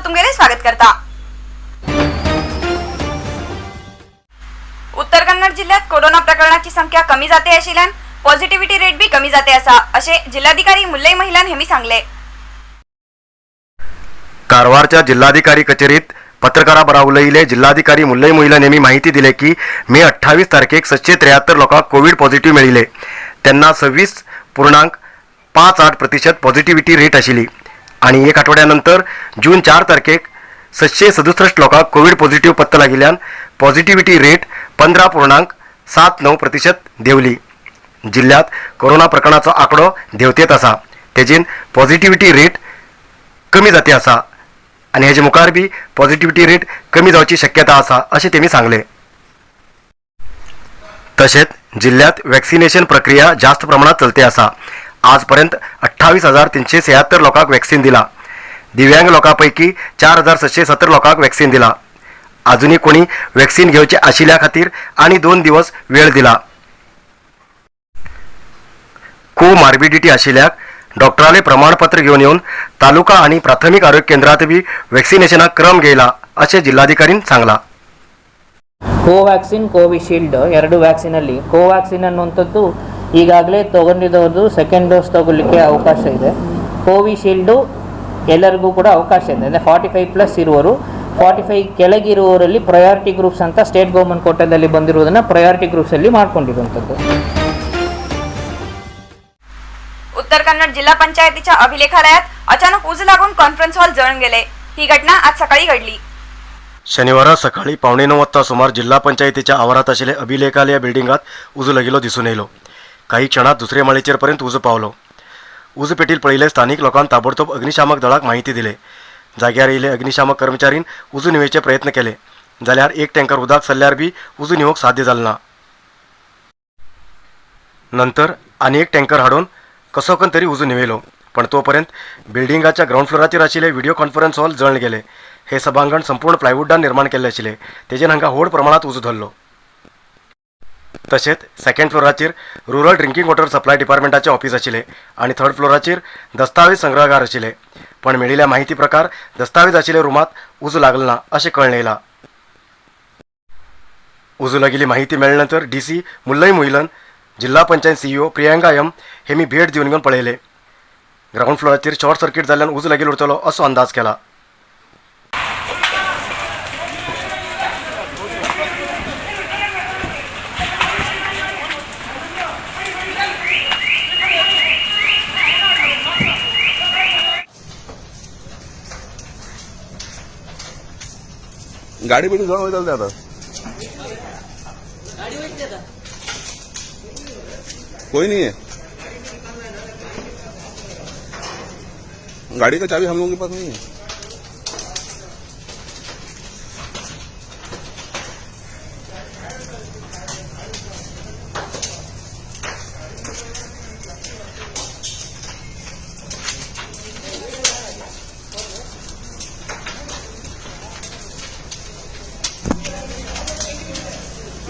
तुमगेले स्वागत करता. उत्तर कन्नड जिल्ह्यात कोरोना प्रकरणाची संख्या कमी जाते आशिल्ल्यान पॉझिटिव्हिटी रेट बी कमी जाते असा असे जिल्हाधिकारी मुल्लई महिलान हेमी सांगले. कारवारच्या जिल्हाधिकारी कचेरीत पत्रकाराबरोबर उलयिल्ले जिल्हाधिकारी मुल्लई मोहिलन यांनी माहिती दिले की मे 28 तारखेक 773 लोकांक कोविड पॉझिटिव्ह मेळिल्ले. तेन्ना 26.58% पॉझिटिव्हिटी रेट आशिल्ली आणि एक आठवड्यानंतर जून 4 तारखेक 767 लोकांक कोविड पॉझिटिव्ह पत्तो लागिल्ल्यान पॉझिटिव्हिटी रेट 15.79% देंवली. जिल्ह्यात कोरोना प्रकरणाचो आंकडो देंवतेत आसा, तेजेन पॉझिटिव्हिटी रेट कमी जाते आसा आणि हेजे मुखार बी पॉझिटिव्हिटी रेट कमी जावची शक्यता आसा अशें तेमी सांगले. तशेंच जिल्ह्यात वॅक्सिनेशन प्रक्रिया जास्त प्रमाणात चलते आसा. आजपर्यंत 28,376 लोकांक वॅक्सिन दिला. दिव्यांग लोकां पैकी 4,770 लोकांक वॅक्सिन दिला. अजूनही कोणी वॅक्सिन घेवचे आशिल्ल्या खातीर आनी 2 दिवस वेळ दिला. कोमार्बिडिटी आशिल्ल्याक डॉक्टराले प्रमाणपत्र घेवन येवन तालुका आणि प्राथमिक आरोग्य केंद्रात बी वॅक्सिनेशनाक क्रम घेयला अशें जिल्हाधिकारीन सांगला. ಕೋವ್ಯಾಕ್ಸಿನ್, ಕೋವಿಶೀಲ್ಡ್ ಎರಡು ವ್ಯಾಕ್ಸಿನಲ್ಲಿ ಕೋವ್ಯಾಕ್ಸಿನ್ ಅನ್ನುವಂಥದ್ದು ಈಗಾಗಲೇ ತೊಗೊಂಡಿದ್ದವ್ರದ್ದು ಸೆಕೆಂಡ್ ಡೋಸ್ ತೊಗೊಳ್ಲಿಕ್ಕೆ ಅವಕಾಶ ಇದೆ. ಕೋವಿಶೀಲ್ಡು ಎಲ್ಲರಿಗೂ ಕೂಡ ಅವಕಾಶ ಇದೆ. ಅಂದರೆ 45+ ಇರುವವರು, 45 ಕೆಳಗಿರುವವರಲ್ಲಿ ಪ್ರಯಾರಿಟಿ ಗ್ರೂಪ್ಸ್ ಅಂತ ಸ್ಟೇಟ್ ಗೌರ್ಮೆಂಟ್ ಕೋಟಾದಲ್ಲಿ ಬಂದಿರುವುದನ್ನು ಪ್ರಯಾರಿಟಿ ಗ್ರೂಪ್ಸಲ್ಲಿ ಮಾಡ್ಕೊಂಡಿರುವಂಥದ್ದು. उत्तर कन्नड जिल्हा पंचायतीच्या अभिलेखालयात अचानक उज लागून कॉन्फरन्स हॉल जळून गेले. ही घटना आज सकाळी घडली. शनिवारा सकाळी 8:45 वाजता सुमार जिल्हा पंचायतीच्या आवारात आशिल्ले अभिलेखालय बिल्डिंगात उजो लागिल्लो दिसून येयलो. काही क्षणात दुसरे माळयेचेर पर्यंत उजो पावलो. उजो पेटील पळयले स्थानिक लोकांनी ताबडतोब अग्निशामक दळाक माहिती दिले. जाग्यार येयले अग्निशामक कर्मचारीन उजो न्हिवेचे प्रयत्न केले, जाल्यार एक टँकर उदक सरल्यार बी उजो न्हिवोवंक साध्य जालें ना. नंतर आनी एक टँकर हाडून कसो कन तरी उजो न्हिवयलो, पण तोपर्यंत बिल्डिंगाच्या ग्रावंड फ्लोराचेर आशिल्ले व्हिडिओ कॉन्फरन्स हॉल जळून गेले. हे सभांगण संपूर्ण प्लायवुडान निर्माण केल्लें आशिल्लें, तेजेन हांगा व्हड प्रमाणात उजो धरलो. तशेंच सेकंड फ्लोराचेर रुरल ड्रिंकिंग वॉटर सप्लाय डिपार्टमेंटाचें ऑफिस आशिल्लें आनी थर्ड फ्लोराचेर दस्तावेज संग्रहागार आशिल्लें. पण मेळिल्ल्या माहिती प्रकार दस्तावेज आशिल्ल्या रुमांत उजो लागलो ना अशें कळ्ळें येयलां. उजो लागिल्ली माहिती मेळ्ळे नंतर डीसी मुल्लई मोहिलन, जिल्हा पंचायत सीईओ प्रियंका एम हेमी भेट दिवन घेवन पळयलें. ग्रावंड फ्लोराचेर शॉर्ट सर्किट जाल्ल्यान उजो लागिल्लो उरतलो असो अंदाज केला. गाडी बिडी जण वयतले आता. कोई नहीं है. गाड़ी का चाबी हम लोगों के पास नहीं है.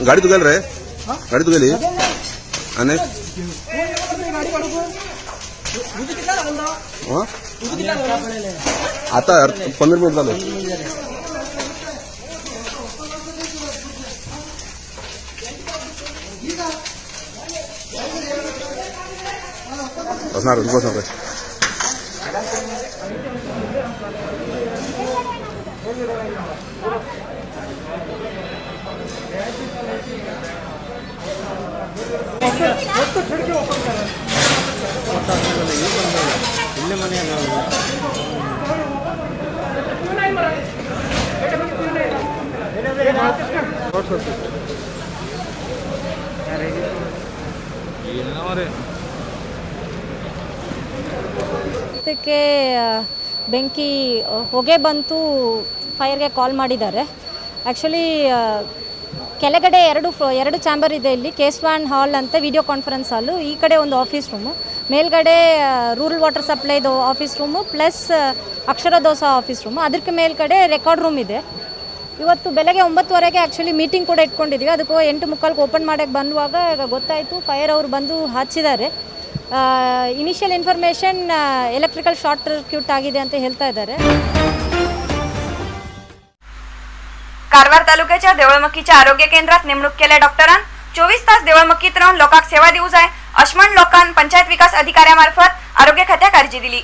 गाडी तुगेली रे, गाडी तुगेली आणि हा? आता 15 मिनिट झाले. बसणार बसणार. ಅದಕ್ಕೆ ಬೆಂಕಿ ಹೊಗೆ ಬಂತು, ಫೈರ್ಗೆ ಕಾಲ್ ಮಾಡಿದ್ದಾರೆ. ಆ್ಯಕ್ಚುಲಿ ಕೆಳಗಡೆ ಎರಡು ಚಾಂಬರ್ ಇದೆ ಇಲ್ಲಿ. ಕೇಸ್ವಾನ್ ಹಾಲ್ ಅಂತ ವಿಡಿಯೋ ಕಾನ್ಫರೆನ್ಸ್ ಹಾಲು, ಈ ಕಡೆ ಒಂದು ಆಫೀಸ್ ರೂಮು, ಮೇಲ್ಗಡೆ ರೂರಲ್ ವಾಟರ್ ಸಪ್ಲೈದು ಆಫೀಸ್ ರೂಮು ಪ್ಲಸ್ ಅಕ್ಷರದೋಸ ಆಫೀಸ್ ರೂಮು, ಅದಕ್ಕೆ ಮೇಲ್ಗಡೆ ರೆಕಾರ್ಡ್ ರೂಮ್ ಇದೆ. ಇವತ್ತು ಬೆಳಗ್ಗೆ 9:30ಗೆ ಆ್ಯಕ್ಚುಲಿ ಮೀಟಿಂಗ್ ಕೂಡ ಇಟ್ಕೊಂಡಿದ್ವಿ. ಅದಕ್ಕೂ 8:45 ಓಪನ್ ಮಾಡೋಕ್ಕೆ ಬಂದುವಾಗ ಈಗ ಗೊತ್ತಾಯಿತು, ಫೈರ್ ಅವರು ಬಂದು ಹಚ್ಚಿದ್ದಾರೆ. Initial information electrical short circuit ಆಗಿದೆ ಅಂತ ಹೇಳ್ತಾ ಇದ್ದಾರೆ. कारवार तालुक्याच्या देवळमक्कीच्या आरोग्य केंद्रात नेमणूक केल्या डॉक्टरान 24 तास देवळमक्कीत रावन लोकांक सेवा दिवं जाय अशें म्हण लोकांन पंचायत विकास अधिकाऱ्यामार्फत आरोग्य खात्याक अर्जी दिली.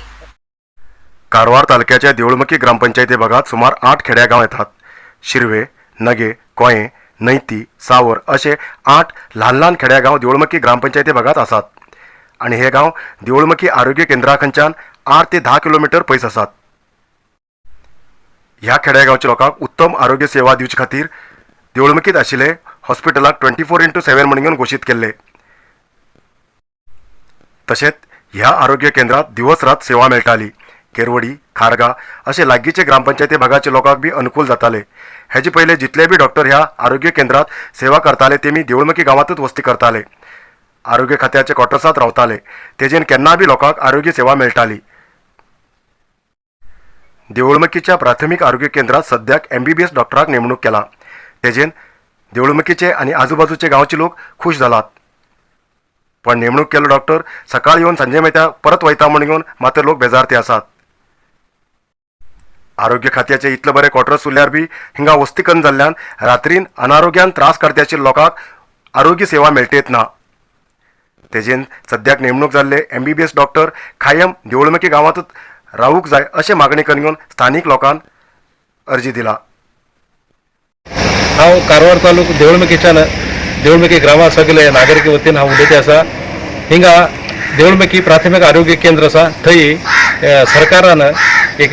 कारवार तालुक्याच्या देवळमक्की ग्रामपंचायती भागात सुमार 8 खेड्यागांव येतात. शिरवे, नगे, कोये, नैती, सावर असे 8 ल्हान ल्हान खेड्यागांव देवळमक्की ग्रामपंचायती भागात आसात आनी हे गांव देवळमक्की आरोग्य केंद्रा खंयच्यान 8 ते 10 किलोमिटर पयस आसात. ह्या खेड्यागांवच्या लोकांक उत्तम आरोग्य सेवा दिवचे खातीर देवळमक्कीत आशिल्ले हॉस्पिटलाक 24x7 म्हणून घोशीत केल्ले. तशेंच ह्या आरोग्य केंद्रात दिवस रात सेवा मेळटाली. केरवडी, खारगा असे लागींचे ग्रामपंचायती भागाचे लोकांक बी अनुकूल जाताले. हेजे पयले जितले बी डॉक्टर ह्या आरोग्य केंद्रात सेवा करताले ते मी देवळमकी गांवांतूच वस्ती करताले. आरोग्य खात्याचे क्वॉर्टर्सांत रावताले. तेजेन केन्ना बी लोकांक आरोग्य सेवा मेळटाली. देवळमकीच्या प्राथमीक आरोग्य केंद्रात सद्याक MBBS डॉक्टराक नेमणूक केला. तेजेन देवळमकीचे आनी आजूबाजूचे गांवचे लोक खूश जालात. पण नेमणूक केल्लो डॉक्टर सकाळ येवन सांजे मेळटा परत वयता म्हण घेवन मात्र लोक बेजारते आसात. आरोग्य खात्याचे इतले बरे क्वॉर्टर्स उरल्यार बी हिंगा वस्ती कन्न जाल्ल्यान रात्रीन अनारोग्यान त्रास करत्याचे लोकांक आरोग्य सेवा मेळटेत ना. तेजेन सद्याक नेमणूक जाल्ले MBBS doctor कायम देवळमकी गांवांतच रावूंक जाय अशें मागणी करून स्थानीक लोकांक अर्जी दिला. हांव कारवार तालुक देवळमकीच्यान देवळमकी ग्रामा सगळे नागरिक वतीन हांव उलयते आसा. हिंगा देवळमकी प्राथमीक आरोग्य केंद्र आसा, थंय सरकारान एक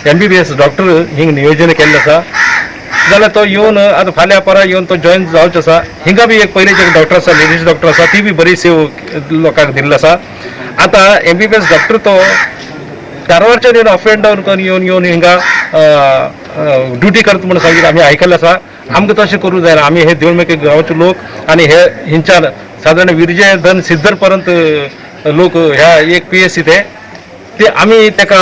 MBBS doctor हिंग नियोजन केल्लें आसा. जाल्यार तो येवन आतां फाल्यां परां येवन तो जॉयन जावचो आसा. हिंगा बी एक पयलींचे एक डॉक्टर आसा, लेडीज डॉक्टर आसा, ती बी बरी सेवा लोकांक दिल्ली आसा. आतां MBBS doctor तो कारवारच्यान येवन अप एंड डावन करून येवन येवन हिंगा ड्युटी करता म्हूण सांगितलें आमी आयकल्लें आसा. आमकां तशें करूंक जायना. आमी हे देवळमेके गांवचे लोक आनी हे हिंच्यान सादारण विरजे धन सिद्दर पर्यंत लोक ह्या एक PSC ते आमी ताका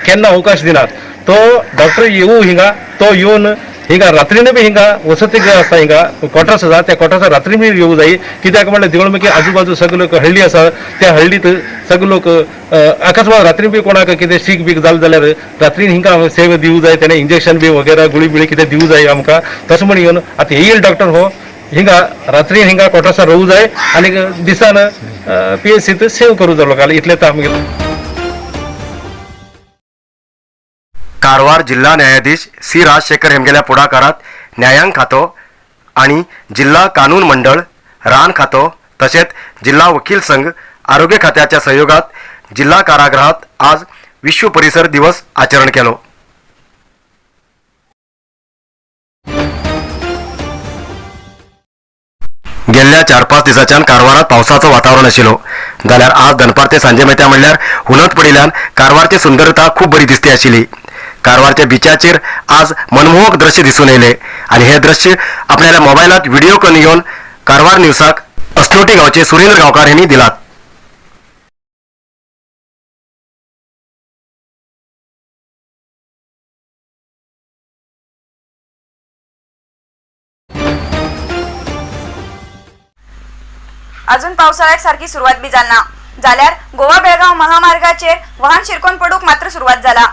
केन्ना अवकाश दिनात. तो डॉक्टर येवू हिंगा, तो येवन हिंगा रात्रीन बी हिंगा वसती आसा, हिंगा क्वॉर्टर्स आसा, त्या क्वॉर्टर्सा रात्री बी येवू जाय. कित्याक म्हणल्यार देवळमेकी आजूबाजू सगळे लोक हळ्ळी आसा, त्या हळ्ळीत सगळे लोक अकस्मात रात्री बी कोणाक कितें शीक बीक जालें जाल्यार रात्रीन हिंगा सेवा दिवू जाय. तेणें इंजेक्शन बी वगैरे गुळी बिळी कितें दिवू जाय आमकां. तशें म्हण येवन आतां येईल डॉक्टर हो हिंगा रात्रीन हिंगा क्वॉर्टर्सा रावू जाय आनी दिसान PSC save करूं जाय लोकांक. इतलें तर आमगेलें. कारवार जिल्हा न्यायाधीश सी राजशेखर हेमगेल्या पुढाकारात न्यायांक खातो आणि जिल्हा कानून मंडळ, रान खातो तसेच जिल्हा वकील संघ आरोग्य खात्याच्या सहयोगात जिल्हा कारागृहात आज विश्व परिसर दिवस आचरण केलो. गेल्ल्या 4-5 दिसाच्यान कारवारात पावसाचो वातावरण आशिल्लो. जाल्यार आज दनपार ते सांजे मेत्या म्हणल्यार हुनत पडिल्ल्यान कारवारची सुंदरता खूब बरी दिसती आशिल्ली. कारवारच्या बिचाचेर आज मनमोहक दृश्य दिसून येयले आनी हे दृश्य आपल्याला मोबायलात व्हिडिओ करून घेवन कारवार न्यूजाक अस्नोटी गांवचे सुरेंद्र गांवकार यांनी दिलात. अजून पावसाळ्याक सारखी सुरवात बी जालना जाल्यार गोवा बेळगांव महामार्गाचेर वाहन शिरकोन पडूंक मात्र सुरवात जाला.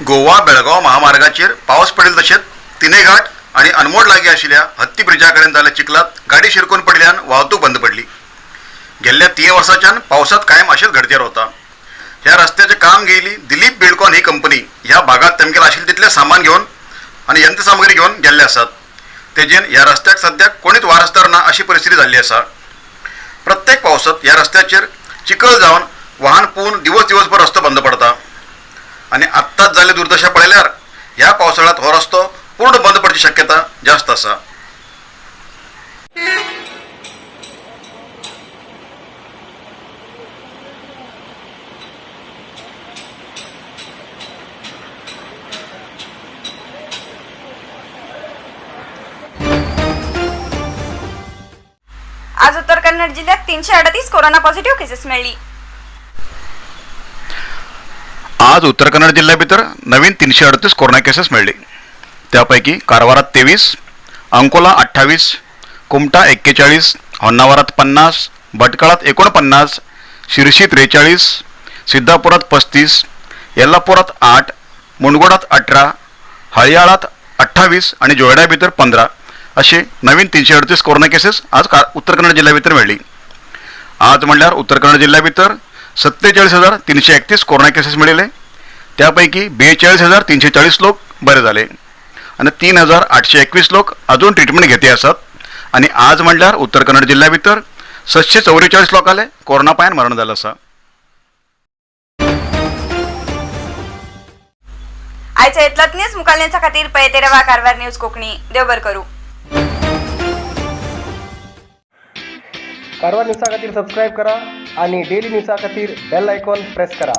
गोवा बेळगांव महामार्गाचेर पावस पडेल तशेंच तिनेघाट आणि अनमोड लागीं आशिल्ल्या हत्ती ब्रिजा कडेन जाल्ल्या चिखलात गाडी शिरकून पडिल्ल्यान वाहतूक बंद पडली. गेल्ल्या 3 वर्साच्यान पावसात कायम अशेंच घडते रावता. ह्या रस्त्याचें काम घेयली दिलीप बिल्डकॉन ही कंपनी ह्या भागात तेमगेलें आशिल्लें तितलें सामान घेवन आनी यंत्रसामग्री घेवन गेल्ले आसात. तेजेन ह्या रस्त्याक सद्याक कोणीच वारसदार ना अशी परिस्थिती जाल्ली आसा. प्रत्येक पावसात ह्या रस्त्याचेर चिखल जावन वाहन पुवन दिवस दिवसभर रस्तो बंद पडता आनी आत्ताच जाल्ली दुर्दशा पळयल्यार ह्या पावसाळ्यात हो रस्तो पूर्ण बंद पडची शक्यता जास्त आसा. आज उत्तर कन्नड जिल्ह्यात 338 कोरोना पॉझिटिव्ह केसेस मेळ्ळी. आज उत्तर कन्नड जिल्ह्या भितर नवीन 338 कोरोना केसेस मेळ्ळी. त्यापैकी कारवारात 23, अंकोला 28, कुमटा 41, होन्नावरात 50, भटकळात 49, शिरशी 43, सिद्धापुरात 35, येल्लापुरात 8, मुंडगोडात 18, हळयाळात 28 आणि जोयडा भितर 15 असे नवीन 338 कोरोना केसेस आज उत्तर कन्नड जिल्ह्या भितर मेळ्ळी. आज म्हणल्यार उत्तर कन्नड जिल्ह्या भितर 47,331 कोरोना केसेस मेळिल्ले. त्या पैकी 42,340 लोक बरे जाले आनी 3,821 लोक अजून ट्रिटमेंट घेते आसात. आनी आज म्हणल्यार उत्तर कन्नड जिल्ह्या भितर 744 लोकांले कोरोना पायान मरण जालें आसा. आयच्या इतलोच न्यूज मुखाल्यांच्या खातीर पळयते रवा कारवार न्यूज कोंकणी. देव बरें करूं. कारवार न्यूजा खातीर सबस्क्रायब करा आणि डेली न्यूजा खातीर बेल आयकॉन प्रेस करा.